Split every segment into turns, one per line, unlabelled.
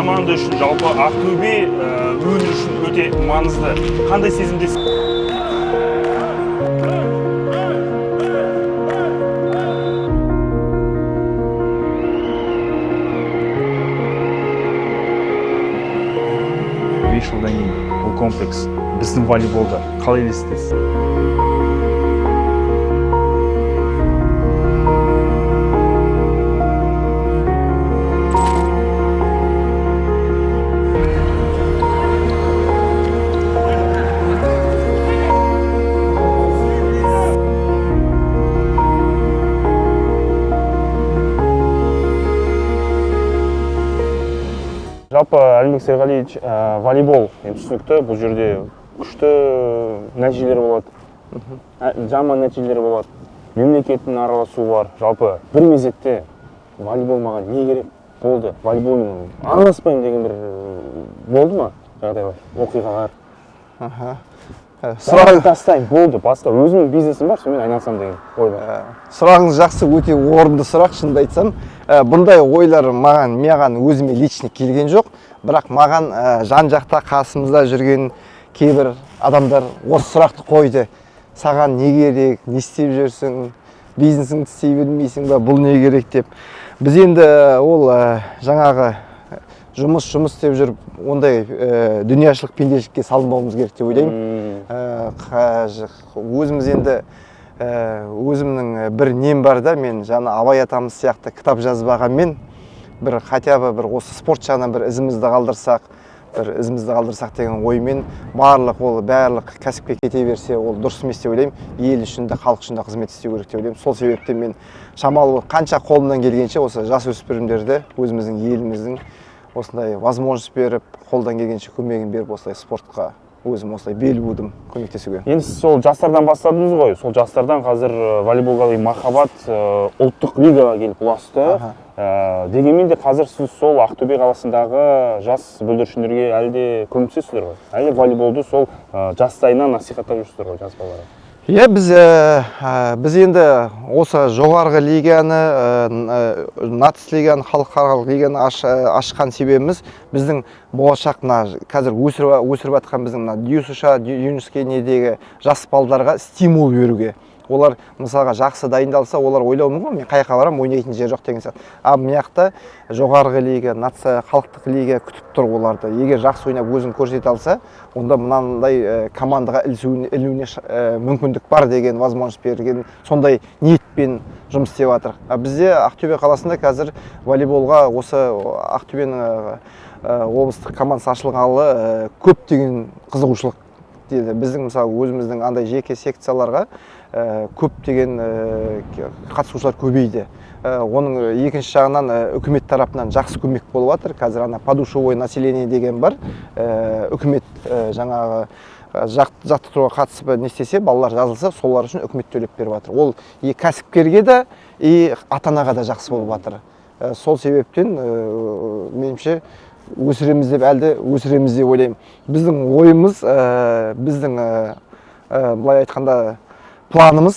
Команда үшін, жалпы Ақтөбе өңірі үшін өте маңызды. Қандай сезімдесіз? 5 жылдан кейін бұл комплекс, біздің волейболды қалай елестетесіз? Жалпы, Әлімбек Серғалиевич, волейбол енді түсінікті, бұл жерде күшті нәтижелер болады, жаман нәтижелер болады, мемлекеттің араласуы бар. Жалпы бір мезетте волейбол маған не керек болды, волейболмен араласпаймын деген бір болды ма жағдайлар, оқиғалар?
Аха.
Сұрақ тастаймын, болды, басқа өзімнің бизнесім бар, сонымен айналысамын деген ой бар.
Сұрағыңыз жақсы, өте орынды сұрақ, шынымды айтсам. Бұндай ойлар маған өзіме лично келген жоқ, бірақ маған жан жақта қасымызда жүрген кейбір адамдар осы сұрақты қойды. Саған не керек, не істеп жүрсің, бизнесіңді істей бермейсің ба, бұл не керек деп. Біз енді ол жаңағы жұмыс деп жүріп, ондай дүнияшылық, пендешілікке салынбауымыз керек деп ойлаймын. Өзіміз енді өзімнің бір нем бар да, мен жаңа Абай атамыз сияқты кітап жазбағанмен, бір хотя бы бір осы спорт жағынан бір ізімізді қалдырсақ, бір ізімізді қалдырсақ деген оймен. Барлық ол барлық кәсіпке кете берсе, ол дұрыс емес деп ойлаймын. Ел үшін де, халық үшін де қызмет істеу керек деп ойлаймын. Сол себептен мен шамалы қанша қолымнан келгенше осы жасөспірімдерді өзіміздің еліміздің осындай возможность беріп, қолдан келгенше көмегін беріп, осылай спортқа өзім осылай бел будым көмектесуге.
Енді сіз сол жастардан бастадыңыз ғой, сол жастардан қазір волейболға деген махаббат ұлттық лигаға келіп ұласты. Дегенмен де қазір сіз сол Ақтөбе қаласындағы жас бүлдіршіндерге әлі де көмектесесіздер ғой, әлі волейболды сол жастайынан насихаттап жүрсіздер ғой жас балаларға.
Иә, біз енді осы жоғарғы лиганы, нац лиганы, халықаралық лиганы ашқан себебіміз біздің болашақ мына қазір өсіріп жатқан біздің мына ДЮСШ, юношеский недегі жас балдарға стимул беруге. Олар мысалға жақсы дайындалса, олар ойлауы мүмкін, мен қай жаққа барамын, ойнайтын жер жоқ деген сияқты. А мына жақта жоғарғы лига, нация, халықтық лига күтіп тұр оларды. Егер жақсы ойнап өзін көрсете алса, онда мынандай командаға ілінуіне мүмкіндік бар деген возможность берген, сондай ниетпен жұмыс істеп жатыр. А бізде Ақтөбе қаласында қазір волейболға осы Ақтөбенің облыстық командасы ашылғалы көптеген қызығушылық деді. Біздің мысалы өзіміздің андай жеке секцияларға көптеген қатысушылар көбейді. Оның екінші жағынан үкімет тарапынан жақсы көмек болып жатыр. Қазір ана подушевое население деген бар. Үкімет жаңағы жаттықтыруға қатысып не істесе, балалар жазылса, солар үшін үкімет төлеп беріп жатыр. Ол и кәсіпкерге де, и ата анаға да жақсы болып жатыр. Сол себептен меніңше өсіреміз деп, әлі де өсіреміз деп ойлаймын. Біздің ойымыз, біздің былай айтқанда планымыз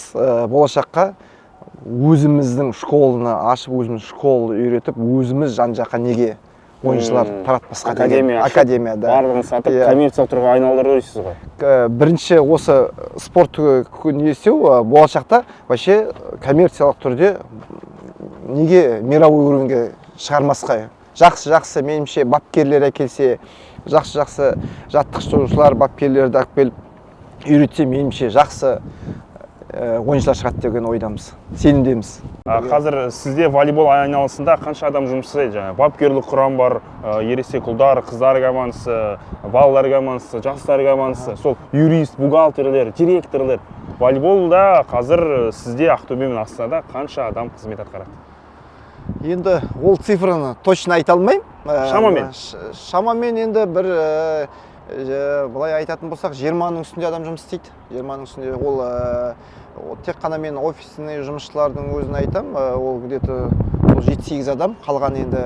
болашаққа өзіміздің школаны ашып, өзіміз школа үйретіп, өзіміз жан жаққа неге ойыншылар таратпасқа деген.
Академия ашып,
Академия да.
барлығын сатып,
Иә.
коммерциялық түрге айналдыру дейсіз ғой.
Бірінші осы спорт не істеу, болашақта вообще коммерциялық түрде неге мировой уровеньге шығармасқа. Жақсы жақсы меніңше бапкерлер әкелсе, жақсы жақсы жаттықтырушылар, бапкерлерді алып келіп үйретсе, меніңше жақсы ойыншылар шығады деген ойдамыз, сенімдеміз.
Қазір сізде волейбол айналысында қанша адам жұмыс жасайды? Жаңағы бапкерлік құрам бар, ересек ұлдар, қыздар командасы, балалар командасы, жастар командасы, сол юрист, бухгалтерлер, директорлер. Волейболда қазір сізде Ақтөбе мен Астанада қанша адам қызмет атқарады?
Енді ол цифраны точно айта алмаймын.
Шамамен.
Шамамен енді бір былай айтатын болсақ, 20-ның үстінде адам жұмыс істейді. 20-ның үстінде. Ол тек қана мен офисный жұмысшылардың өзін айтам, ол где-то сол 7-8 адам, қалған енді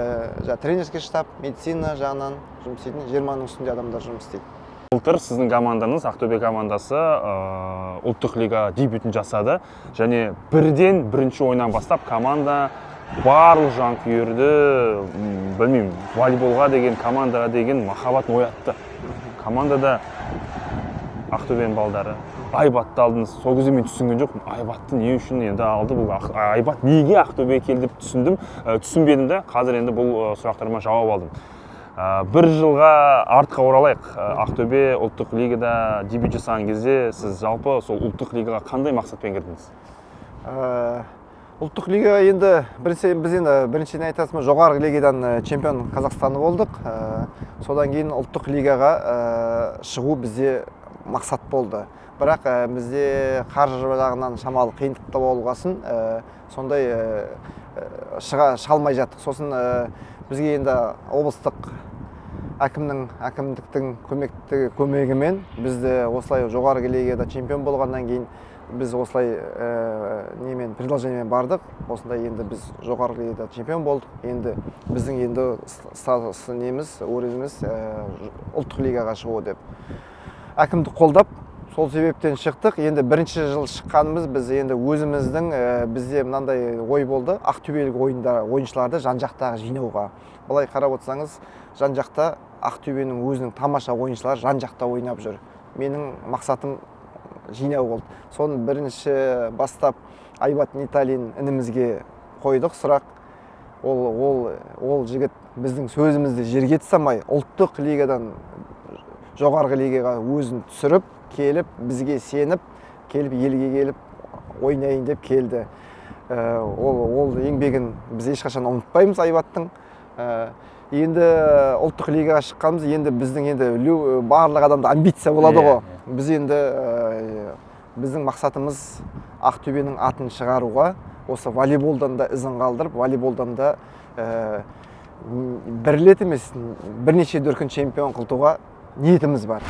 жаңа тренерский штаб, медицина жағынан жұмыс істейтін 20-ның үстінде адамдар жұмыс істейді.
Былтыр сіздің командаңыз, Ақтөбе командасы, ұлттық лига дебютін жасады және бірден бірінші ойыннан бастап команда Барлық жанкүйерді, білмеймін, волейболға деген, командаға деген махаббатын оятты. Командада Ақтөбенің балдары, Айбатты алдыңыз. Сол кезде мен түсінген жоқпын, Айбатты не үшін енді алды, бұл Айбат неге Ақтөбеге келді деп түсіндім, түсінбедім да. Қазір енді бұл сұрақтарыма жауап алдым. Бір жылға артқа оралайық. Ақтөбе ұлттық лигада дебют жасаған кезде сіз жалпы сол ұлттық лигаға қандай мақсатпен кірдіңіз?
Ұлттық лига енді бірінші, біз енді біріншіден айтасың, жоғарғы лигадан чемпион Қазақстаны болдық. Содан кейін ұлттық лигаға шығу бізде мақсат болды. Бірақ бізде қаржы жағынан шамалы қиындық та болғасын, сондай шыға алмай жаттық. Сосын бізге енді облыстық әкімдіктің көмегімен бізді осылай жоғарғы лигада чемпион болғаннан кейін біз осылай немен, предложениемен бардық. Осындай енді біз жоғарғы лигада чемпион болдық, енді біздің енді неміз, уровеніміз ұлттық лигаға шығу деп әкімдік қолдап, сол себептен шықтық. Енді бірінші жыл шыққанымыз, біз енді өзіміздің бізде мынандай ой болды: ақтөбелік ойыншыларды жан жақтағы жинауға. Былай қарап отырсаңыз, жан жақта Ақтөбенің өзінің тамаша ойыншылары жан жақта ойнап жүр. Менің мақсатым жинау болды. Соны бірінші бастап Айбат Ниталин інімізге қойдық сұрақ. Ол жігіт біздің сөзімізді жерге тастамай, ұлттық лигадан жоғарғы лигаға өзін түсіріп келіп, бізге сеніп келіп, елге келіп ойнайын деп келді. Ол еңбегін біз ешқашан ұмытпаймыз Айбаттың. Енді ұлттық лигаға шыққанымыз, енді біздің енді барлық адамда амбиция болады ғой. Біз енді біздің мақсатымыз Ақтөбенің атын шығаруға, осы волейболдан да ізін қалдырып, волейболдан да бір рет емес, бірнеше дүркін чемпион қылтуға ниетіміз бар.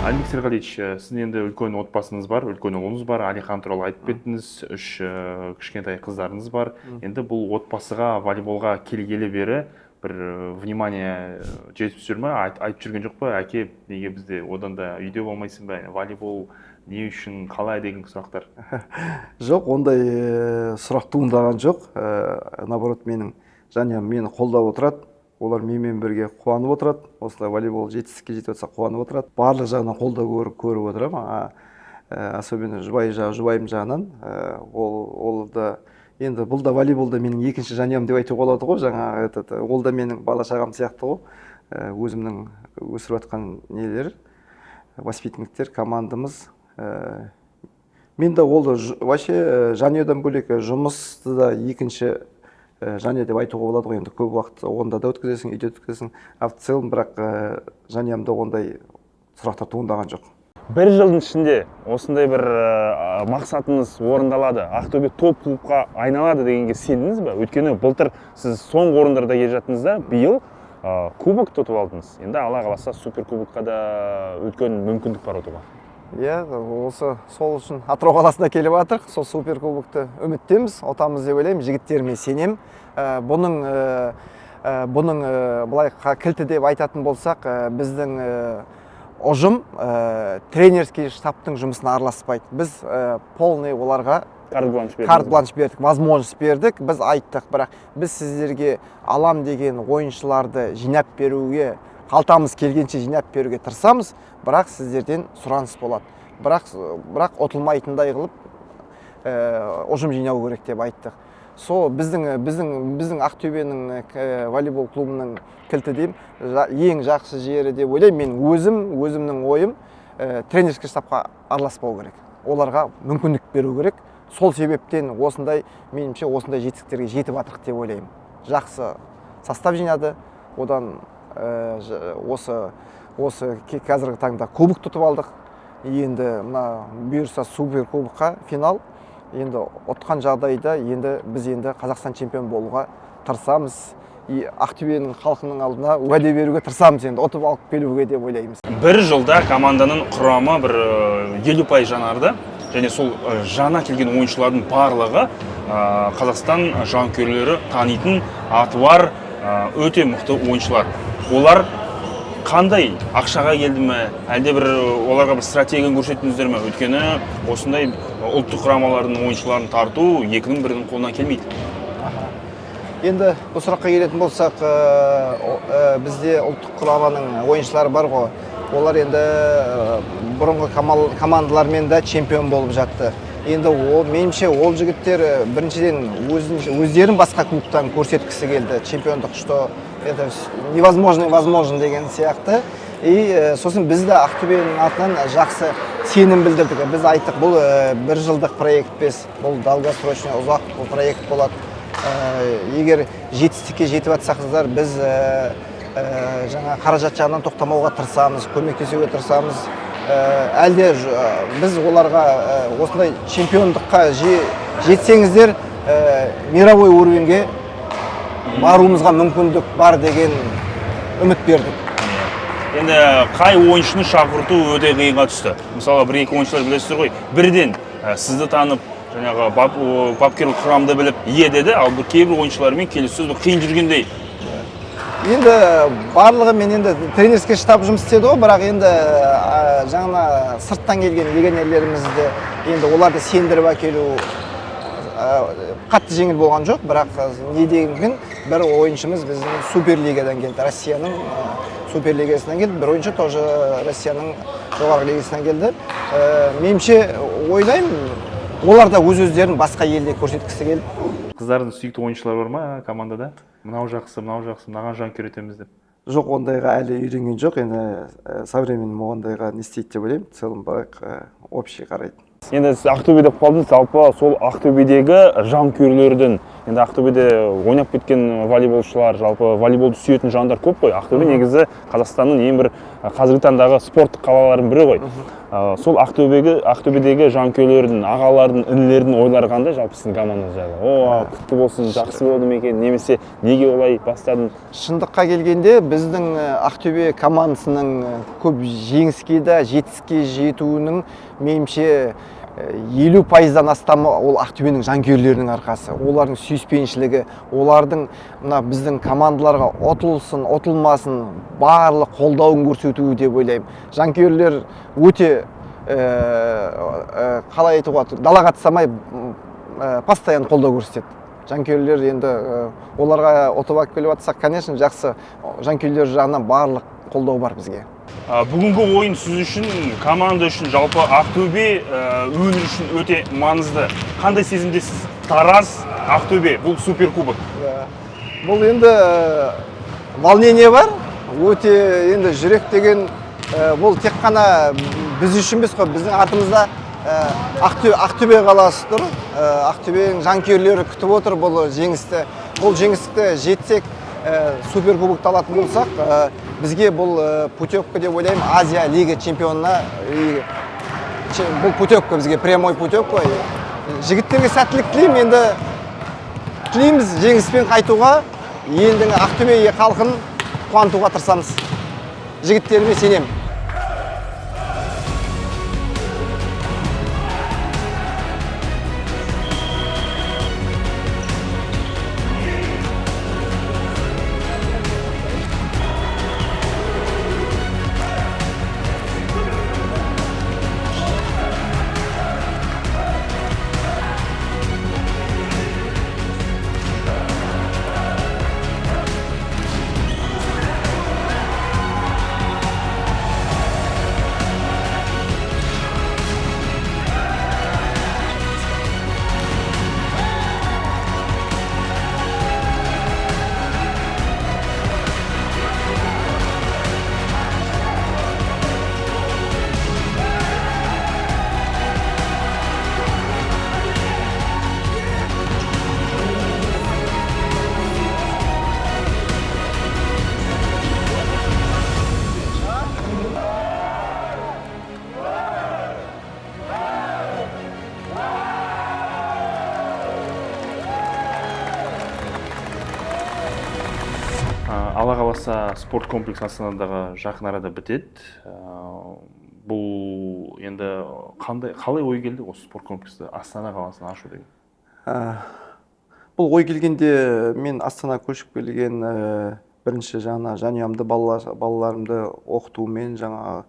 Әлібек Серғалиевич, сіздің енді үлкен отбасыңыз бар, үлкен ұлыңыз бар, Әлихан туралы айтып кеттіңіз, үш кішкентай қыздарыңыз бар. Енді бұл отбасыға волейболға келгелі бері бір внимание жетіп жүр ме? Айтып жүрген жоқ па? Әке, неге бізде одан да үйде болмайсың ба? Волейбол не үшін, қалай деген сұрақтар?
Жоқ, ондай сұрақ туындаған жоқ. Наоборот, менің жанұям мені қолдап отырады. Олар менімен бірге қуанып отырады. Осылай волейбол жетістікке жетіп жатса қуанып отырады. Барлық жағынан қолдау көріп отырамын. Особенно жұбайым жағынан. Ол да енді бұл да волейболда менің екінші жанұям деп айтуға болады ғой, жаңағы этот, ол да менің бала шағам сияқты ғой. Өзімнің өсіріп жатқан нелер, воспитанниктер, командамыз. Мен де ол вообще жанұядан бөлек жұмысты да екінші жанұя деп айтуға болады ғой. Енді көп уақыт онда да өткізесің, үйде өткізесің. А в целом бірақ жанұямда ондай сұрақтар туындаған жоқ.
Бір жылдың ішінде осындай бір мақсатыңыз орындалады, Ақтөбе топ клубқа айналады дегенге сендіңіз бе? Өйткені былтыр сіз соңғы орындарда келе жаттыңыз да, биыл кубок ұтып алдыңыз. Енді Алла қаласа суперкубокқа да үлкен мүмкіндік бар ұтуға.
Иә, осы сол үшін Атырау қаласына келіп жатырық. Сол суперкубокты үміттеміз, ұтамыз деп ойлаймын, жігіттеріме сенемін. Бұның былай кілті деп айтатын болсақ, біздің ұжым тренерский штабтың жұмысына араласпайды. Біз полный оларға
карт бланш бердік.
Карт бланш бердік, возможность бердік, біз айттық, бірақ біз сіздерге алам деген ойыншыларды жинап беруге, қалтамыз келгенше жинап беруге тырысамыз, бірақ сіздерден сұраныс болады. Бірақ ұтылмайтындай қылып ұжым жинау керек деп айттық. Сол біздің Ақтөбенің волейбол клубының кілті деймін, ең жақсы жері деп ойлаймын. Мен өзімнің ойым, тренерский штабқа араласпау керек, оларға мүмкіндік беру керек. Сол себептен осындай, меніңше, осындай жетістіктерге жетіп жатырық деп ойлаймын. Жақсы состав жинады, одан осы қазіргі таңда кубок тұтып алдық. Енді мына бұйырса суперкубокқа финал. Енді ұтқан жағдайда енді біз енді Қазақстан чемпион болуға тырысамыз. И Ақтөбенің халқының алдына уәде беруге тырысамыз, енді ұтып алып келуге деп ойлаймыз.
Бір жылда команданың құрамы бір 50% жаңарды, және сол жаңа келген ойыншылардың барлығы Қазақстан жанкүйерлері танитын аты бар, өте мықты ойыншылар. Олар қандай ақшаға келді ме, әлде бір оларға бір стратегияны көрсеттіңіздер ме? Өйткені осындай ұлттық құрамалардың ойыншыларын тарту екінің бірінің қолынан келмейді.
Енді бұл сұраққа келетін болсақ, бізде ұлттық құраманың ойыншылары бар ғой. Олар енді бұрынғы командалармен де чемпион болып жатты. Енді меніңше, ол жігіттер біріншіден өздерін басқа клубтан көрсеткісі келді. Чемпиондық, что это невозможно, возможно деген сияқты. И сосын біз де Ақтөбенің атынан жақсы сенім білдірдік. Біз айттық, бұл бір жылдық проект емес, бұл долгосрочный, ұзақ бұл проект болады. Егер жетістікке жетіп жатсаңыздар, біз жаңа қаражат жағынан тоқтамауға тырысамыз, көмектесуге тырысамыз. Әлде біз оларға осындай чемпиондыққа жетсеңіздер, мировой уровеньге баруымызға мүмкіндік бар деген үміт бердік.
Енді қай ойыншыны шақырту өте қиынға түсті? Мысалы, бір екі ойыншылар білесіздер ғой, бірден сізді танып, жаңағы бапкерлік құрамды біліп, ие деді, ал бір кейбір ойыншылармен келіссөз бір қиын жүргендей.
Енді барлығы мен енді тренерский штаб жұмыс істеді ғой, бірақ енді жаңа сырттан келген легионерлерімізді енді оларды сендіріп әкелу қатты жеңіл болған жоқ, бірақ не дегенмен бір ойыншымыз біздің суперлигадан келді, Россияның суперлигасынан келді, бір ойыншы тоже Россияның жоғарғы лигасынан келді. Меніңше, ойлаймын, олар да өз өздерін басқа елде көрсеткісі келді.
Қыздардың сүйікті ойыншылары бар ма командада? Мынау жақсы, мынау жақсы, мынаған жанкүйер етеміз деп.
Жоқ, ондайға әлі үйренген жоқ. Енді со временем ондайға не істейді деп ойлаймын. В целом, бірақ общий қарайды.
Енді сіз Ақтөбе деп қалдыңыз, жалпы сол Ақтөбедегі жанкүйерлердің, енді Ақтөбеде ойнап кеткен волейболшылар, жалпы волейболды сүйетін жандар көп қой. Ақтөбе негізі Қазақстанның ең бір қазіргі таңдағы спорттық қалаларының бірі ғой. Сол Ақтөбедегі жанкүйерлердің, ағалардың, інілердің ойлары қандай жалпы сіздің командаңыз жайлы? О, құтты болсын, жақсы болды ма екен, немесе неге олай бастадың?
Шындыққа келгенде, біздің Ақтөбе командасының көп жеңіске де, жетістікке жетуінің меніңше 50%-дан астамы ол Ақтөбенің жанкүйерлерінің арқасы. Олардың сүйіспеншілігі, олардың мына біздің командаларға ұтылсын, ұтылмасын, барлық қолдауын көрсетуі деп ойлаймын. Жанкүйерлер өте, қалай айтуға болады, далаға тастамай, постоянно қолдау көрсетеді. Жанкүйерлер енді оларға ұтып алып келіп жатсақ, конечно, жақсы. Жанкүйерлер жағынан барлық қолдау бар бізге.
Бүгінгі ойын сіз үшін, команда үшін, жалпы Ақтөбе өңірі үшін өте маңызды. Қандай сезімдесіз? Тараз, Ақтөбе, бұл суперкубок.
Да. Бұл енді волнение бар. Өте енді жүрек деген бұл тек қана біз үшін емес қой, біздің артымызда Ақтөбе қаласы тұр. Ақтөбенің жанкүйерлері күтіп отыр бұл жеңісті. Бұл жеңісті жетсек, суперкубокты алатын болсақ, бізге бұл путевка деп ойлаймын, Азия лига чемпионына, бұл путевка бізге прямой путевка. Жігіттерге сәттілік тілеймін, енді тілейміз жеңіспен қайтуға, елдің Ақтөбе халқын қуантуға тырысамыз. Жігіттеріме сенемін.
Қаласа, спорт комплекс Астанадағы жақын арада бітеді. Бұл енді қандай, қалай ой келді осы спорт комплексті Астана қаласына ашу деген?
Бұл ой келгенде мен Астана көшіп келген бірінші жаңа жанұямды, балаларымды оқытумен, жаңа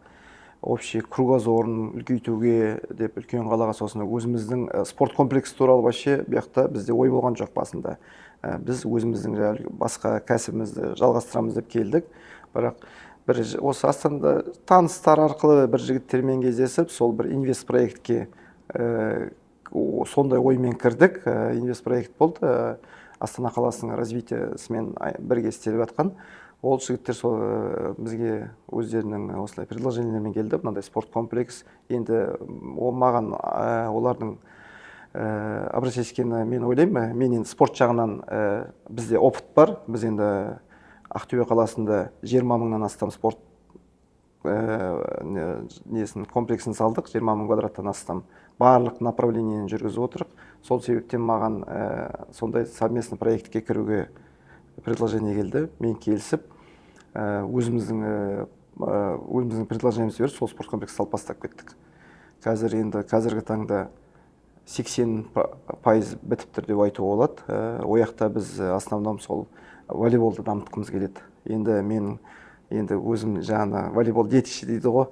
общий кругозорын үлкейтуге деп үлкен қалаға, сосын өзіміздің спорт комплекс туралы вообще бұл жақта бізде ой болған жоқ басында. Біз өзіміздің жаңа басқа кәсібімізді жалғастырамыз деп келдік. Бірақ бір осы Астанада таныстар арқылы бір жігіттермен кездесіп, сол бір инвест проектке сондай оймен кірдік. Инвест проект болды, Астана қаласының развитиесімен бірге істеліп жатқан. Ол жігіттер сол бізге өздерінің осылай предложениелермен келді, мынандай спорт комплекс. Енді ол маған олардың обращать еткені, мен ойлаймын, мен енді спорт жағынан бізде опыт бар. Біз енді Ақтөбе қаласында 20 мыңнан астам спорт несін, комплексін салдық, 20 мың квадраттан астам, барлық направлениені жүргізіп отырық. Сол себептен маған сондай совместный проектке кіруге предложение келді. Мен келісіп, өзіміздің предложениемізді беріп, сол спорт комплекс салып бастап кеттік. Қазір енді қазіргі таңда 80% бітіп тұр деп айтуға болады. Ол жақта біз основном сол волейболды дамытқымыз келеді. Енді мен енді өзім жаңа волейбол детище дейді ғой,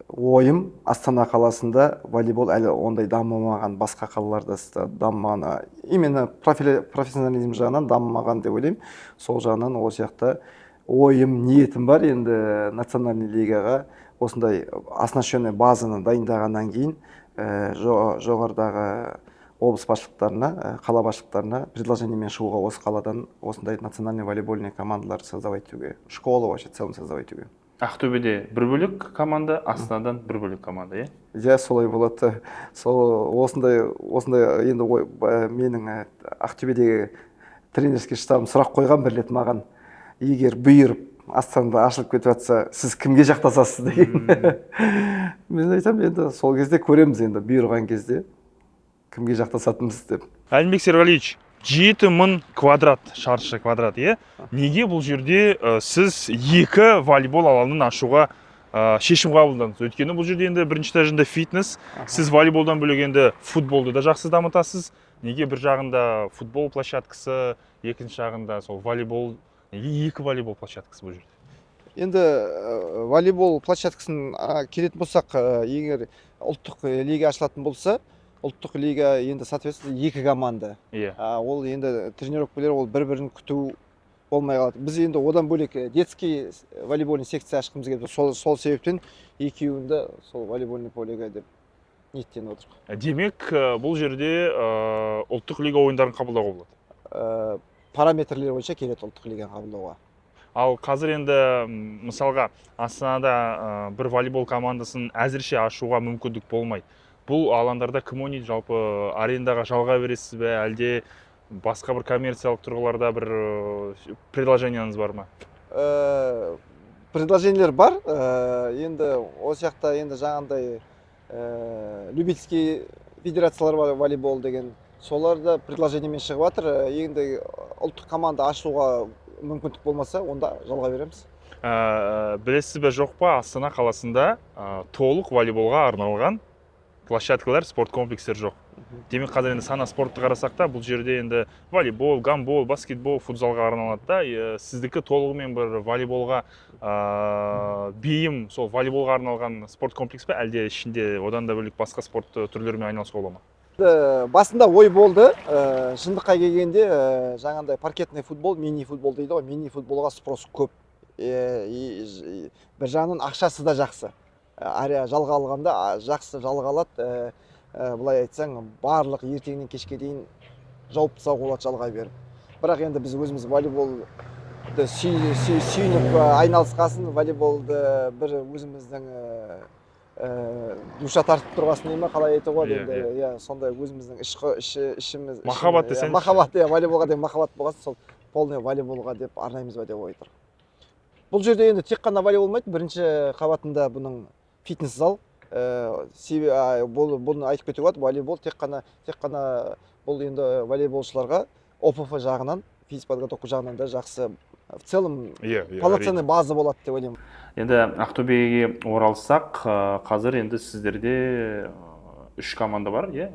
ойым Астана қаласында волейбол әлі ондай дамымаған, басқа қалаларда дамымаған, именно профессионализм жағынан дамымаған деп ойлаймын. Сол жағынан осы жақта ойым, ниетім бар енді национальный лигаға осындай оснащенный базаны дайындағаннан кейін жоғарыдағы облыс басшылықтарына, қала басшылықтарына предложениемен шығуға, осы қаладан осындай национальный волейбольный командалар создавать етуге, школа вообще в целом создавать етуге.
Ақтөбеде бір бөлек команда, Астанадан бір бөлек команда, иә?
Иә, солай болады. Сол осындай енді ой, менің Ақтөбедегі тренерский штабым сұрақ қойған бір рет маған: егер бұйырып Астанада ашылып кетіп жатса, сіз кімге жақтасасыз деген. Мен айтамын, енді сол кезде көреміз, енді бұйырған кезде кімге жақтасатынымыз деп.
Әлімбек Серғалиевич, 7000 квадрат, шаршы квадрат, иә? Неге бұл жерде сіз екі волейбол алаңын ашуға шешім қабылдадыңыз? Өйткені бұл жерде енді бірінші этажында фитнес, сіз волейболдан бөлек енді футболды да жақсы дамытасыз. Неге бір жағында футбол площадкасы, екінші жағында сол волейбол, неге екі волейбол площадкасы бұл жерде?
Енді волейбол площадкасын келетін болсақ, егер ұлттық лига ашылатын болса, ұлттық лига енді соответственно екі команда. Ол енді тренировкалар, ол бір бірін күту болмай қалады. Біз енді одан бөлек детский волейбольный секция ашқымыз келіп тұр. Сол себептен екеуін де сол волейбольный полеге деп ниеттеніп отырмық.
Демек, бұл жерде ұлттық лига ойындарын қабылдауға болады?
Параметрлер бойынша келеді ұлттық лиганы қабылдауға.
Ал қазір енді мысалға Астанада бір волейбол командасын әзірше ашуға мүмкіндік болмайды. Бұл алаңдарда кім ойнайды жалпы? Арендаға жалға бересіз бе, әлде басқа бір коммерциялық тұрғыларда бір предложениеңіз бар ма?
Предложениелер бар. Енді осы жақта енді жаңағындай любительский федерациялар бар, волейбол деген, солар да предложениемен шығып жатыр. Енді ұлттық команда ашуға мүмкіндік болмаса, онда жалға береміз.
Білесіз бе, жоқ па, Астана қаласында толық волейболға арналған площадкалар, спорт комплекстер жоқ. Демек, қазір енді Сана Спортты қарасақ та, бұл жерде енді волейбол, гандбол, баскетбол, футзалға арналады да. Сіздікі толығымен бір волейболға бейім, сол волейболға арналған спорт комплекс пе, әлде ішінде одан да бөлек басқа спорт түрлерімен айналысуға бола ма?
Басында ой болды. Шындыққа келгенде, жаңағындай паркетный футбол, мини футбол дейді ғой, мини футболға спрос көп. И бір жағынан ақшасы да жақсы. Жалға алғанда жақсы жалға алады. Былай айтсаң, барлық ертеңнен кешке дейін жауып тастауға болады жалға беріп. Бірақ енді біз өзіміз волейболды сүйініп айналысқасын, волейболды бір өзіміздің душа тартып тұрғасын дей ма, қалай айтуға болады енді, иә, сондай өзіміздің ішіміз,
Махаббат
иә,
десеңізші.
Махаббат, иә, волейболға деген махаббат болғасын, сол полный волейболға деп арнаймыз ба деп ой тұр. Бұл жерде енді тек қана волейбол болмайды, бірінші қабатында бұның фитнес зал. Бұны айтып кетуге болады, волейбол тек қана бұл енді волейболшыларға ОПФ жағынан, физподготовка жағынан да жақсы. В целом
Иә, иә.
полноценный база болады деп ойлаймын.
Енді Ақтөбеге оралсақ, қазір енді сіздерде үш команда бар, иә?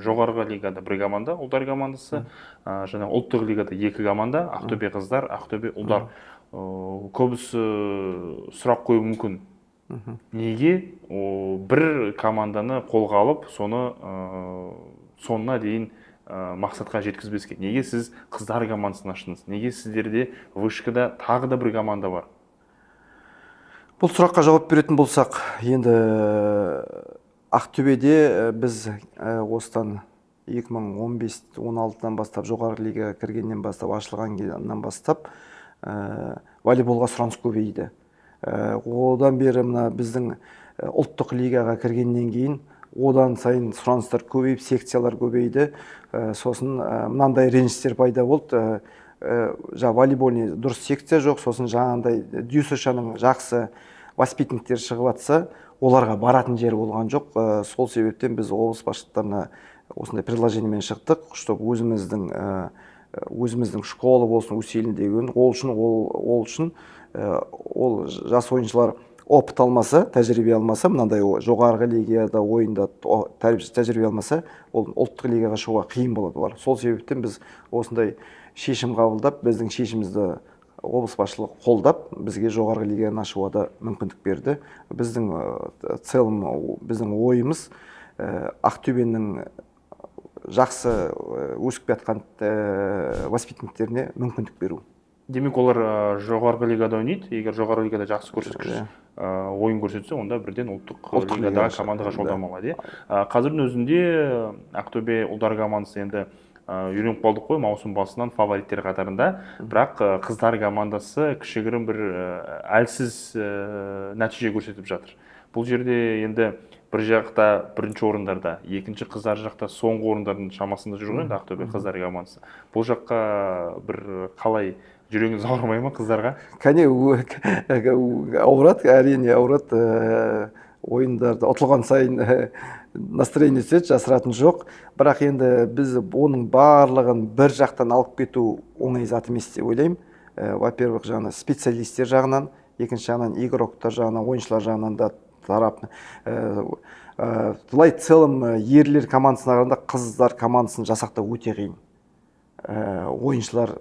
Жоғарғы лигада бір команда, ұлдар командасы, және ұлттық лигада екі команда, Ақтөбе қыздар, Ақтөбе ұлдар. Көбісі сұрақ қоюы мүмкін: неге бір команданы қолға алып, соны соңына дейін мақсатқа жеткізбеске? Неге сіз қыздар командасын аштыңыз? Неге сіздерде вышкада тағы да бір команда бар?
Бұл сұраққа жауап беретін болсақ, енді Ақтөбеде біз осыдан 2015-16-дан бастап, жоғарғы лигаға кіргеннен бастап, ашылғаннан бастап волейболға сұраныс көбейді. Одан бері мына біздің ұлттық лигаға кіргеннен кейін одан сайын сұраныстар көбейіп, секциялар көбейді. Сосын мынандай ренжістер пайда болды: жаңа волейбольный дұрыс секция жоқ. Сосын жаңағындай ДЮСШ-ның жақсы воспитанниктері шығып жатса, оларға баратын жер болған жоқ. Сол себептен біз облыс басшылықтарына осындай предложениемен шықтық, чтобы өзіміздің школа болсын усилен деген. Ол үшін ол жас ойыншылар опыт алмаса, тәжірибе алмаса, мынандай жоғарғы лигада ойында тәжірибе алмаса, ол ұлттық лигаға шығуға қиын болады олар. Сол себептен біз осындай шешім қабылдап, біздің шешімімізді облыс басшылығы қолдап, бізге жоғарғы лиганы ашуға да мүмкіндік берді. Біздің целом біздің ойымыз Ақтөбенің жақсы өсіп келе жатқан воспитанниктеріне мүмкіндік беру.
Демек, олар жоғарғы лигада ойнайды. Егер жоғарғы лигада жақсы көрсеткіш ойын көрсетсе, онда бірден ұлттық
Ұлттық
лигадағы
лигаға
командаға
шығады,
жолдама алады, иә. Қазірдің өзінде Ақтөбе ұлдар командасы енді үйреніп қалдық қой, маусым басынан фавориттер қатарында. Бірақ қыздар командасы кішігірім бір әлсіз нәтиже көрсетіп жатыр. Бұл жерде енді бір жақта бірінші орындарда, екінші қыздар жақта соңғы орындардың шамасында жүр ғой енді Ақтөбе қыздар командасы. Бұл жаққа бір қалай, жүрегіңіз ауырмай ма қыздарға?
Кәне, ауырады, әрине, ауырады. Ойындарда ұтылған сайын настроение түседі, жасыратын жоқ. Бірақ енді біз оның барлығын бір жақтан алып кету оңай зат емес деп ойлаймын. Во первых, жаңағы специалисттер жағынан, екінші жағынан игроктар жағынан, ойыншылар жағынан да тарап. Былай, целом ерлер командасына қарағанда қыздар командасын жасақтау өте қиын. Ойыншылар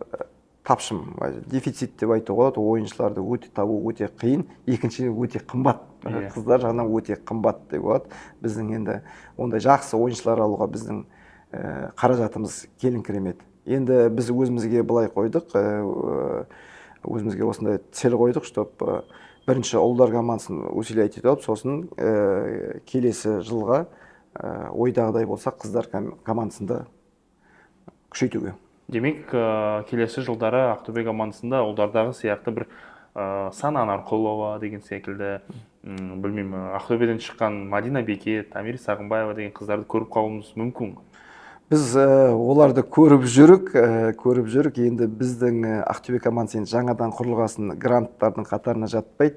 тапшым, дефицит деп айтуға болады. Ойыншыларды өте табу өте қиын, екіншіден, өте қымбат. Қыздар жағынан өте қымбат деп болады. Біздің енді ондай жақсы ойыншылар алуға біздің қаражатымыз келіңкіремеді. Енді біз өзімізге былай қойдық, өзімізге осындай цель қойдық, чтоб бірінші ұлдар командасын усилять етіп алып, сосын келесі жылға ойдағыдай болса, қыздар командасын да күшейтуге.
Демек, келесі жылдары Ақтөбе командасында ұлдардағы сияқты бір Сана Анарқұлова деген секілді, білмеймін, Ақтөбеден шыққан Мадина Бекет, Амир Сағынбаева деген қыздарды көріп қалуымыз мүмкін ғой?
Біз оларды көріп жүрік, көріп жүрік. Енді біздің Ақтөбе командасы енді жаңадан құрылғасын, гранттардың қатарына жатпайды.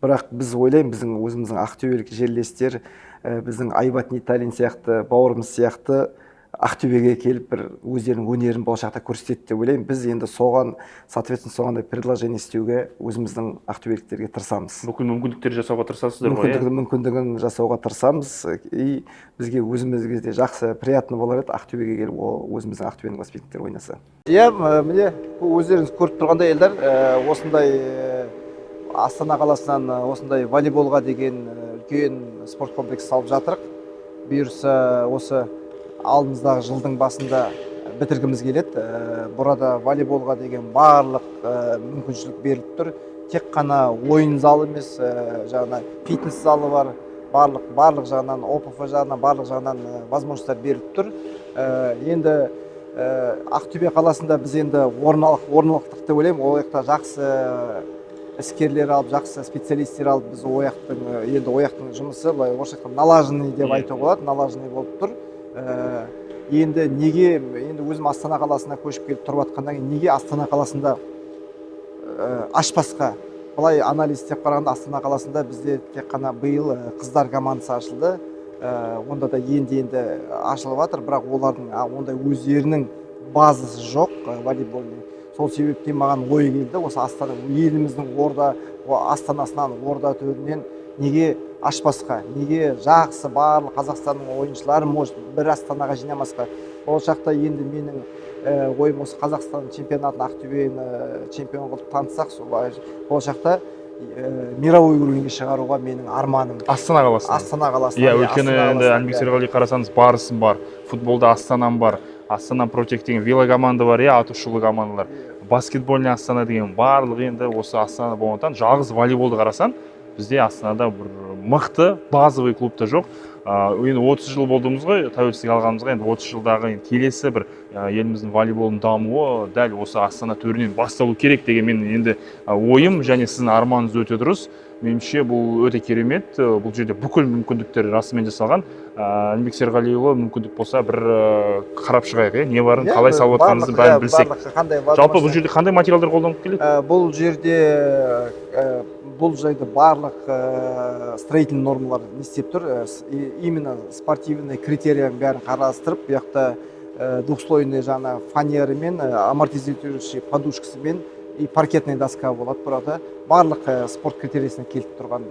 Бірақ біз ойлаймын, біздің өзіміздің ақтөбелік жерлестер, біздің Айбат Ниталин сияқты бауырымыз сияқты Ақтөбеге келіп, бір өздерінің өнерін болашақта көрсетеді деп ойлаймын. Біз енді соған соответственно, соғандай предложение істеуге өзіміздің ақтөбеліктерге тырысамыз.
Бүкіл мүмкіндіктер жасауға тырысасыздар ғой, иә?
Мүмкіндігін жасауға тырысамыз. И бізге өзімізге де жақсы, приятно болар еді, Ақтөбеге келіп, ол өзіміздің Ақтөбенің воспитанниктері ойнаса, иә. Міне, бұл өздеріңіз көріп тұрғандай, Елдар, осындай Астана қаласынан осындай волейболға деген үлкен спорт комплекс салып жатырық. Бұйырса, осы алдымыздағы жылдың басында бітіргіміз келеді. Burada волейболға деген барлық мүмкіншілік беріліп тұр. Тек қана ойын залы емес, жаңағы фитнес залы бар, барлық жағынан, ОПФ жағынан, барлық жағынан возможностьтар беріліп тұр. Енді Ақтөбе қаласында біз енді орын алықтық деп ойлаймын. Ол жақта жақсы іскерлер алып, жақсы специалисттер алып, біз ол жақтың енді ол жақтың жұмысы, былай орысша айтқанда, налаженный деп айтуға болады, налаженный болып тұр. Енді неге енді өзім Астана қаласына көшіп келіп тұрып жатқаннан кейін, неге Астана қаласында ашпасқа? Былай анализ істеп қарағанда, Астана қаласында бізде тек қана биыл қыздар командасы ашылды. Онда да енді енді ашылып жатыр, бірақ олардың ондай өздерінің базасы жоқ волейбольный. Сол себептен біз Астана қаласында Сол себептен маған ой келді, осы Астана, еліміздің орда астанасынан, орда төрінен неге ашпасқа, неге жақсы барлық Қазақстанның ойыншыларын, может, бір Астанаға жинамасқа? Болашақта енді менің ойым, осы Қазақстан чемпионатын, Ақтөбені чемпион қылып танытсақ, солай болашақта мировой уровень ге шығаруға менің арманым.
Астана қаласынан.
Астана қаласынан.
Иә,
иә,
өйткені
Астана
енді
қаласынан,
Әлімбек
иә.
Серғали, қарасаңыз, Барысым бар, футболда Астанам бар, Астана Протек деген велокоманда бар, иә, атышулы командалар, баскетбольный Астана деген, барлығы енді осы Астана болғандықтан, жалғыз волейболды қарасаң, бізде Астанада бір мықты базовый клуб та жоқ. Енді 30 жыл болдымыз ғой тәуелсіздік алғанымызға. Енді 30 жылдағы енді келесі бір еліміздің волейболының дамуы дәл осы Астана төрінен басталу керек деген менің енді ойым және сіздің арманыңыз өте дұрыс. Меніңше, бұл өте керемет. Бұл жерде бүкіл мүмкіндіктер расымен жасалған. Әлімбек Серғалиұлы, мүмкіндік болса, бір қарап шығайық, иә, не барын,
Иә,
қалай салып жатқаныңызды, бәрін білсек.
Барлық қандай
Жалпы, бұл
возможность.
жерде қандай материалдар қолданып келеді?
Бұл жерде барлық строительный нормалар не істеп тұр, именно спортивный критерияның бәрін қарастырып, бұл жақта двухслойный жаңа фанерамен, амортизирующий подушкасымен и паркетный доска болады. Burada барлық спорт критериясіне келіп тұрған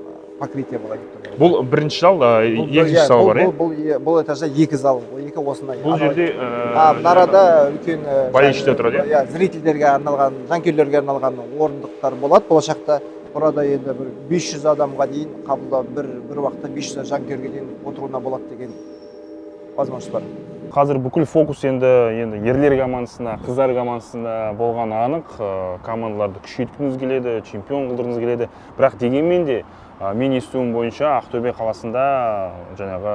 покрытие болады деп тұр.
Бұл бірінші зал, екінші зал бар, иә?
Бұл этажда екі зал, екі осындай.
Бұл жерде
Мына арада үлкен
болельщиктер тұрады, иә?
Иә, зрительдерге арналған, жанкүйерлерге арналған орындықтар болады болашақта. Burada енді бір 500 адамға дейін қабылдау, бір уақытта 500 жанкүйерге дейін отыруына болады деген возможность бар.
Қазір бүкіл фокус енді ерлер командасында, қыздар командасында болғаны анық. Командаларды күшейткіңіз келеді, чемпион қылдырғыңыз келеді. Бірақ дегенмен де мен естуім бойынша, Ақтөбе қаласында жаңағы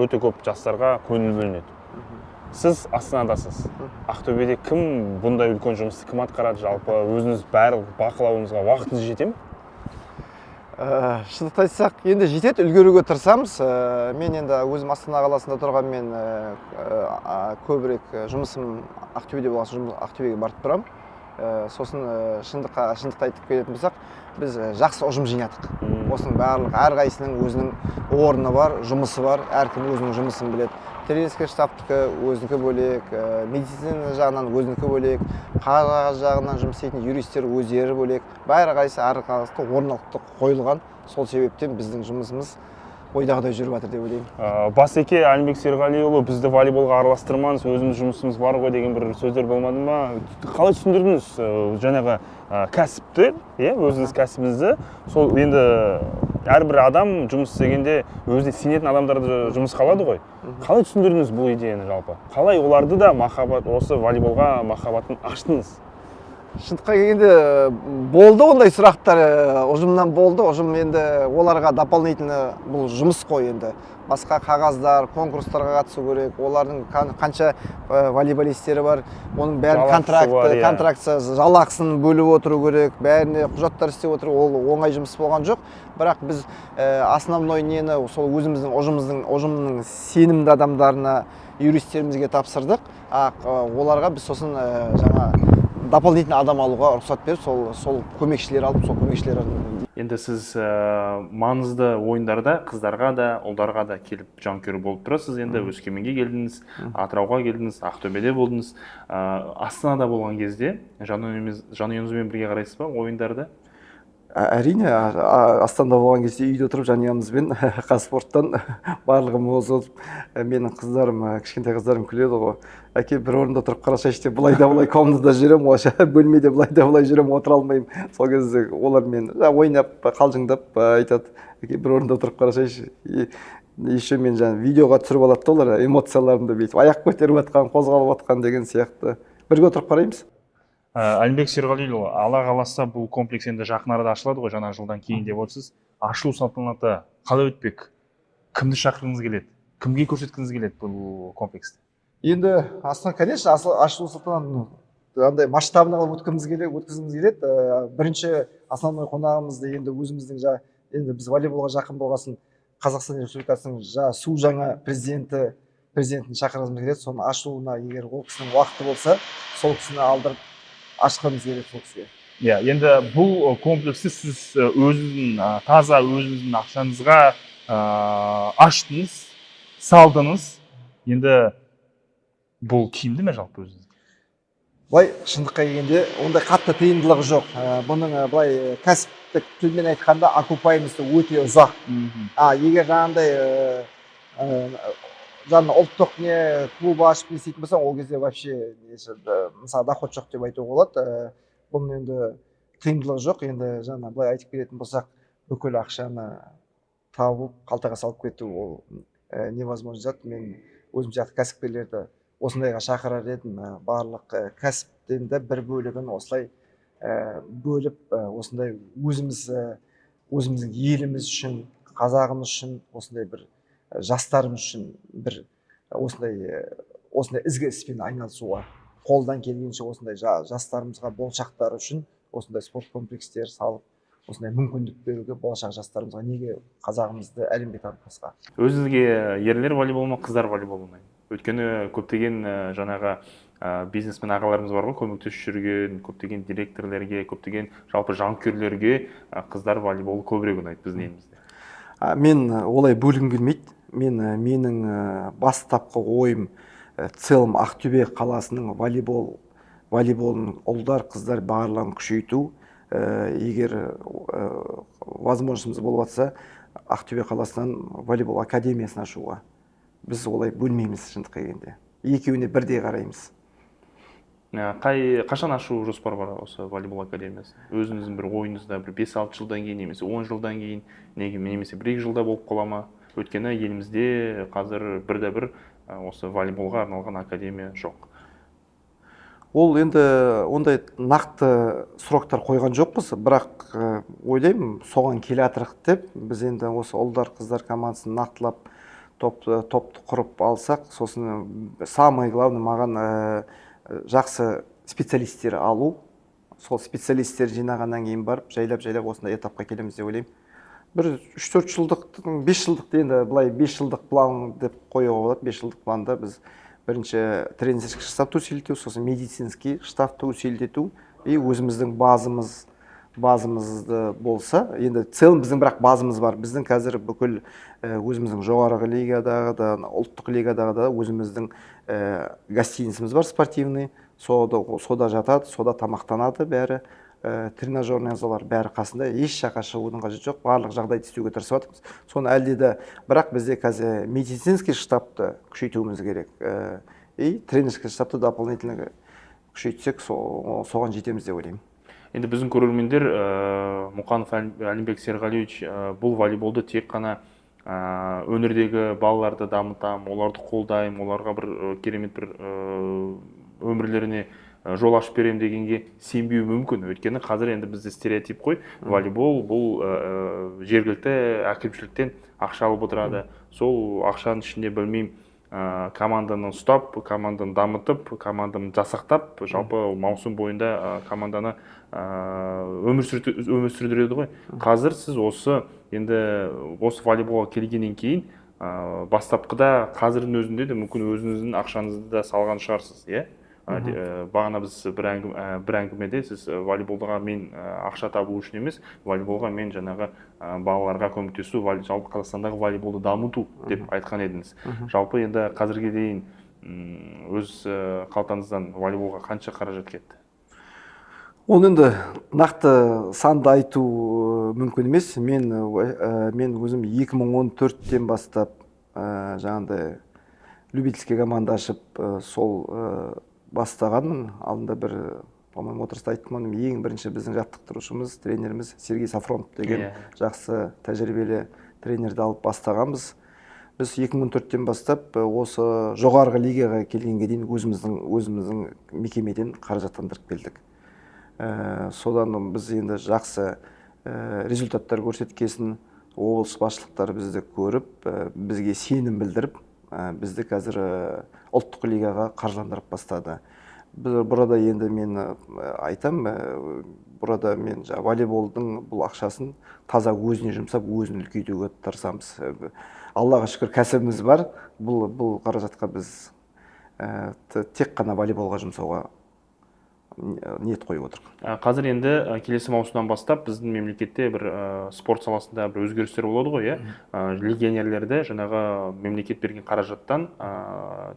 өте көп жастарға көңіл бөлінеді. Сіз Астанадасыз, Ақтөбеде кім бұндай үлкен жұмысты, кім атқарады? Жалпы, өзіңіз барлық бақылауыңызға уақытыңыз жете ме?
Шындықты айтсақ, енді жетеді, үлгеруге тырысамыз. Мен енді өзім Астана қаласында тұрғанмен, көбірек жұмысым Ақтөбеде болған соң, Ақтөбеге барып тұрамын. Сосын шындықты айтып келетін болсақ, біз жақсы ұжым жинадық. Осының барлық әрқайсысының өзінің орны бар, жұмысы бар, әркім өзінің жұмысын біледі. Тренерский штабтікі өзінікі бөлек, медицина жағынан өзінікі бөлек, қағаз жағынан жұмыс істейтін юристтер өздері бөлек, бәрі қайсы әрқайсысы орналықты қойылған. Сол себептен біздің жұмысымыз ойдағыдай жүріп жатыр деп ойлаймын.
Басеке, Әлімбек Серғалиұлы, бізді волейболға араластырмаңыз, өзіміз жұмысымыз бар ғой деген бір сөздер болмады ма? Қалай түсіндірдіңіз жаңағы кәсіпті, иә, өзіңіз кәсібіңізді? Сол енді әрбір адам жұмыс істегенде өзіне сенетін адамдарды жұмысқа алады ғой. Қалай түсіндірдіңіз бұл идеяны жалпы? Қалай оларды да махаббат, осы волейболға махаббатын аштыңыз?
Шындыққа келгенде, болды ондай сұрақтар, ұжымнан болды. Ұжым енді оларға дополнительно, бұл жұмыс қой енді, басқа қағаздар, конкурстарға қатысу керек, олардың қанша волейболисттері бар, оның бәрін
Жалақысы
контракт
бар, иә.
Контракт, жалақысын бөліп отыру керек, бәріне құжаттар істеп отыру, ол оңай жұмыс болған жоқ. Бірақ біз основной нені сол өзіміздің ұжымның сенімді адамдарына, юристтерімізге тапсырдық. А оларға біз сосын жаңа дополнительно адам алуға рұқсат беріп, сол көмекшілер алып, сол көмекшілер.
Енді сіз маңызды ойындарда қыздарға да, ұлдарға да келіп жанкүйер болып тұрасыз. Енді Өскеменге келдіңіз, Атырауға келдіңіз, Ақтөбеде болдыңыз. Астанада болған кезде жанұяңызбен бірге қарайсыз ба ойындарды?
Әрине, Астанада болған кезде үйде отырып, жанұямызбен Қазспорттан барлығымыз отырып, менің қыздарым, кішкентай қыздарым күледі ғой: «Әке, бір орында тұрып қарасайшы», – деп. Былай да былай комнатада жүремін ғой, бөлмеде былай да былай жүремін, отыра алмаймын. Сол кезде олар мен ойнап, қалжыңдап айтады: «Әке, бір орында отырып қарасайшы». И еще мен жаңа видеоға түсіріп алады да олар эмоцияларымды, бүйтіп аяқ көтеріп жатқан, қозғалып жатқан деген сияқты. Бірге отырып қараймыз.
Әлімбек Серғалиұлы, Алла қаласа, бұл комплекс енді жақын арада ашылады ғой, жаңа жылдан кейін деп отырсыз. Ашылу салтанаты қалай өтпек? Кімді шақырғыңыз келеді, кімге көрсеткіңіз келеді бұл комплексті?
Енді Астана, конечно, ашылу салтанатын андай масштабный қылып өткізгіміз келеді, өткізгіміз келеді. Бірінші основной қонағымызды енді өзіміздің енді біз волейболға жақын болғасын, Қазақстан Республикасының су жаңа президентін шақырғымыз келеді. Соның ашылуына, егер ол кісінің уақыты болса, сол кісіні алдырып ашқымыз келеді сол кісіге.
Иә, енді бұл комплексті сіз өзіңіздің таза өзіңіздің ақшаңызға аштыңыз, салдыңыз. Енді бұл тиімді ме жалпы өзіңізге?
Былай шындыққа келгенде, ондай қатты тиымдылығы жоқ. Бұның былай кәсіптік тілмен айтқанда, окупаемости өте ұзақ. А егер жаңағындай жаңа ұлттық не клуб ашып не істейтін болсаң, ол кезде вообще несі, мысалы, доход жоқ деп айтуға болады. Бұның енді тиымдылығы жоқ. Енді жаңа былай айтып келетін болсақ, бүкіл ақшаны тауып, қалтаға салып кету ол невозможно зат. Мен өзім сияқты кәсіпкерлерді осындайға шақырар едім. Барлық кәсіптен де бір бөлігін осылай бөліп, осындай өзіміз, өзіміздің еліміз үшін, қазағымыз үшін, осындай бір жастарымыз үшін бір осындай ізгі іспен айналысуға, қолдан келгенше осындай жастарымызға, болашақтары үшін осындай спорт комплекстер салып, осындай мүмкіндік беруге, болашақ жастарымызға. Неге қазағымызды әлемге танытпасқа?
Өзіңізге ерлер волейболы ма, қыздар волейболы ұнайды? Өйткені көптеген жаңағы бизнесмен ағаларымыз бар ғой, көмектесіп жүрген көптеген директорлерге, көптеген жалпы жанкүйерлерге қыздар волейболы көбірек ұнайды біздің елімізде.
Мен олай бөлгім келмейді. Менің бастапқы ойым в целом Ақтөбе қаласының волейболын, ұлдар, қыздар, барлығын күшейту. Егер возможностьіміз болып жатса, Ақтөбе қаласынан волейбол академиясын ашуға. Біз олай бөлмейміз, шындыққа келгенде екеуіне бірдей қараймыз.
Қай қашан ашу жоспар бар осы волейбол академиясын? Өзіңіздің бір ойыңызда, бір 5-6 жылдан кейін немесе 10 жылдан кейін неге немесе 1-2 жылда болып қала ма? Өйткені елімізде қазір бірде бір осы волейболға арналған академия жоқ.
Ол енді ондай нақты сроктар қойған жоқпыз, бірақ ойлаймын, соған келе жатырық деп. Біз енді осы ұлдар, қыздар командасын нақтылап, топты құрып алсақ, сосын самое главное маған жақсы специалисттер алу. Сол специалисттер жинағаннан кейін барып, жайлап жайлап осындай этапқа келеміз деп ойлаймын. Бір 3-4 жылдық, 5 жылдық, енді былай 5 жылдық план деп қоюға болады. 5 жылдық планда біз бірінші тренерский штабты усилить, сосын медицинский штабты усилить и өзіміздің базамызды болса. Енді в целом біздің бірақ базамыз бар. Біздің қазір бүкіл өзіміздің жоғарғы лигадағы да, ұлттық лигадағы да өзіміздің гостиницамыз бар спортивный. Сода жатады, сода тамақтанады бәрі, тренажерный залдар бәрі қасында, еш жаққа шығудың қажеті жоқ. Барлық жағдайды істеуге тырысып жатырмыз соны әлде де. Бірақ бізде қазір медицинский штабты күшейтуіміз керек и тренерский штабты дополнительно күшейтсек, соған жетеміз деп ойлаймын.
Енді біздің көрермендер Мұқанов Әлімбек Серғалиевич бұл волейболды тек қана өңірдегі балаларды дамытамын, оларды қолдаймын, оларға бір керемет бір өмірлеріне жол ашып беремін дегенге сенбеуі мүмкін. Өйткені қазір енді бізде стереотип қой: волейбол бұл жергілікті әкімшіліктен ақша алып отырады, сол ақшаның ішінде, білмеймін, команданы ұстап, команданы дамытып, команданы жасақтап, жалпы маусым бойында команданы өмір сүрдіреді ғой. Қазір сіз осы енді осы волейболға келгеннен кейін, бастапқыда, қазірдің өзінде де мүмкін өзіңіздің ақшаңызды да салған шығарсыз, иә? Бағана біз бір әңгімеде сіз волейболға мен ақша табу үшін емес, волейболға мен жаңағы балаларға көмектесу, жалпы Қазақстандағы волейболды дамыту деп айтқан едіңіз. Жалпы енді қазірге дейін өз қалтаңыздан волейболға қанша қаражат кетті?
Ол енді нақты санды айту мүмкін емес. Мен өзім 2014-тен бастап жаңағыдай любительский команда ашып, сол бастағанмын. Алдында бір, по-моему, отырыста айттым оны. Ең бірінші біздің жаттықтырушымыз, тренеріміз Сергей Сафронов деген жақсы тәжірибелі тренерді алып бастағанбыз. Біз 2014-тен бастап осы жоғарғы лигаға келгенге дейін өзіміздің мекемеден қаражаттандырып келдік. Содан біз енді жақсы результаттар көрсеткесін, облыс басшылықтары бізді көріп, бізге сенім білдіріп, бізді қазір ұлттық лигаға қаржыландырып бастады. Біз burada енді мен айтам, burada мен жаңа волейболдың бұл ақшасын таза өзіне жұмсап, өзін үлкейтуге тырысамыз. Аллаға шүкір, кәсібіміз бар. Бұл қаражатқа біз тек қана волейболға жұмсауға ниет қойып отырмық.
Қазір енді келесі маусымнан бастап біздің мемлекетте бір спорт саласында бір өзгерістер болады ғой, иә? Легионерлерді жаңағы мемлекет берген қаражаттан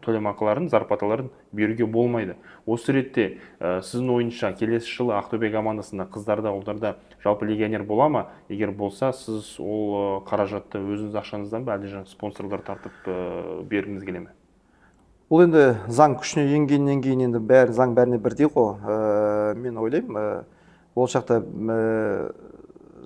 төлемақыларын, зарплаталарын беруге болмайды. Осы ретте сіздің ойыңызша келесі жылы Ақтөбе командасында қыздарда, ұлдарда жалпы легионер бола ма? Егер болса, сіз ол қаражатты өзіңіз ақшаңыздан ба, әлде жаңағы спонсорлар тартып бергіңіз келе ме?
Бұл енді заң күшіне енгеннен кейін енді бәрі заң бәріне бірдей ғой. Мен ойлаймын, болашақта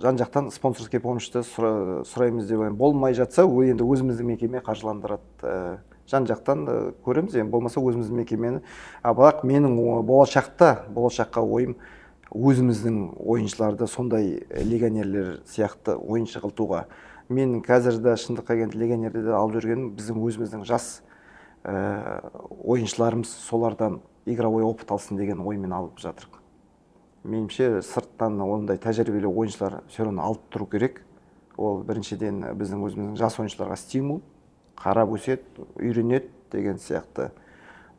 жан-жақтан спонсорский помощьті сұраймыз деп ойлаймын. Болмай жатса, енді өзіміздің мекеме қаржыландырады. Жан-жақтан көреміз, енді болмаса өзіміздің мекемені. Бірақ менің болашаққа ойым өзіміздің ойыншыларды сондай легионерлер сияқты ойыншы қылтуға. Мен қазір де шындыққа келгенде легионерді алып жүргенім біздің өзіміздің жас ойыншыларымыз солардан игровой опыт алсын деген оймен алып жатырмық. Меніңше сырттан ондай тәжірибелі ойыншылар все равно алып тұру керек. Ол біріншіден біздің өзіміздің жас ойыншыларға стимул, қарап өседі, үйренеді деген сияқты.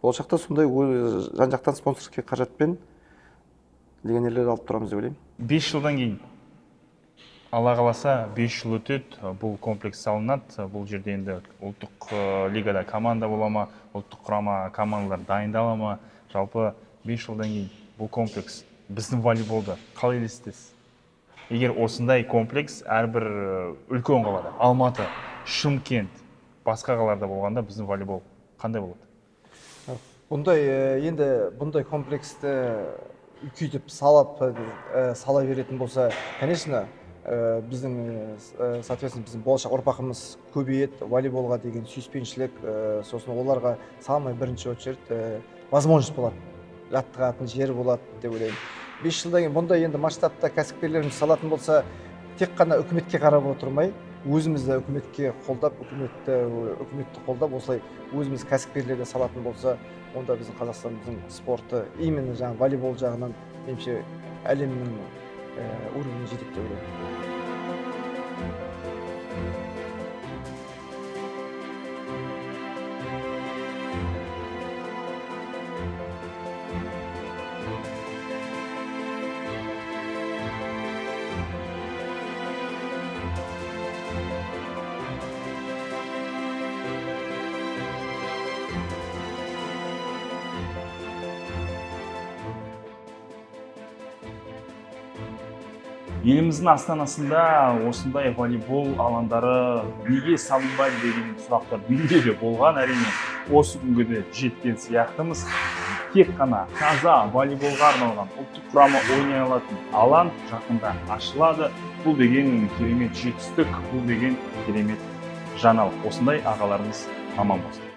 Болашақта сондай жан-жақтан спонсорский қаражатпен легионерлерді алып тұрамыз деп ойлаймын.
5 жылдан кейін Алла қаласа 5 жыл өтеді, бұл комплекс салынады. Бұл жерде енді ұлттық лигада команда бола ма, ұлттық құрама командалар дайындала ма? Жалпы 5 жылдан кейін бұл комплекс біздің волейболды қалай елестетесіз? Егер осындай комплекс әрбір үлкен қалада, Алматы, Шымкент, басқа қалаларда болғанда біздің волейбол қандай болады?
Бұндай енді бұндай комплексті үлкейтіп сала беретін болса, конечно, біздің, соответственно, біздің болашақ ұрпағымыз көбейеді, волейболға деген сүйіспеншілік, сосын оларға самый бірінші очередь возможность болады, жаттығатын жер болады деп ойлаймын. 5 жылдан кейін бұндай енді масштабта кәсіпкерлеріміз салатын болса, тек қана үкіметке қарап отырмай, өзіміз де үкіметке қолдап, үкіметті қолдап, осылай өзіміз кәсіпкерлерді салатын болса, онда біздің Қазақстанымыздың спорты именно жаңа волейбол жағынан меніңше әлемнің уровеніне жетеді деп ойлаймын.
Еліміздің астанасында осындай волейбол алаңдары неге салынбайды деген сұрақтар менде де болған, әрине. Осы күнге де жеткен сияқтымыз. Тек қана таза волейболға арналған ұлттық құрама ойнай алатын алаң жақында ашылады. Бұл деген керемет жетістік, бұл деген керемет жаңалық. Осындай ағаларымыз аман болсын.